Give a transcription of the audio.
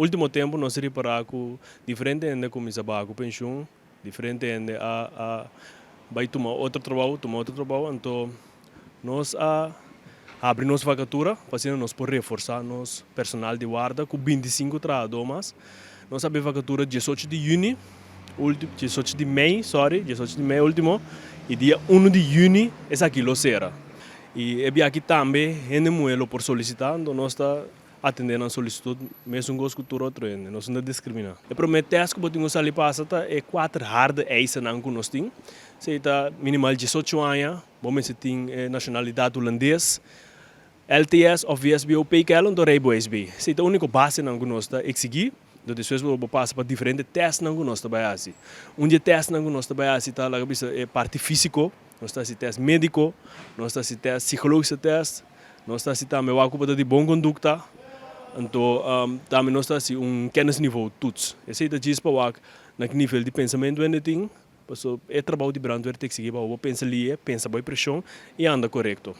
Último tempu nos a ripará ku diferente hende a kuminsá baha ku penshun, diferente hende a bai tuma otro trabou, tuma otro trabou, anto nos a habri nos vakatura pa asina nos por reforsá nos personal di warda ku 25 trahadó mas. Nos a habri vakatura 18 di yüni, 18 di mei, sorry, 18 di mei último, i dia 1 di yüni esaki lo sera. I e biaha aki tambe hende muhé lo por solisitá, anto nos ta atendé nan solisitut mesun kos ku tur otro hende, nos no ta diskriminá. E promé tèst ku bo tin ku sali pasa ta e kuater harde eisennan ku nos tin. Esei ta minimal 18 aña, bo mester tin e nashonalidat hulandes, LTS òf VSBO PKL anto rijbewijs B. Esei ta úniko basenan ku nos ta eksigí. Anto despues bo pasa pa diferente tèstnan ku nos ta bai hasi. Un di e tèstnan ku nos ta bai hasi ta laga bisa e parti físiko, nos ta hasi tèst médiko, nos ta hasi tèst psikológiko tèst, nos ta hasi tambe wak ku bo ta di bon kondukta, anto tambe nos ta hasi un kennisniveau toets. Esei ta djis pa wak na ki nivel di pensamentu hende tin, pasobra e trabou di brandweer ta eksigí pa bo pensa lihe, pensa bo e preshon i anda korekto.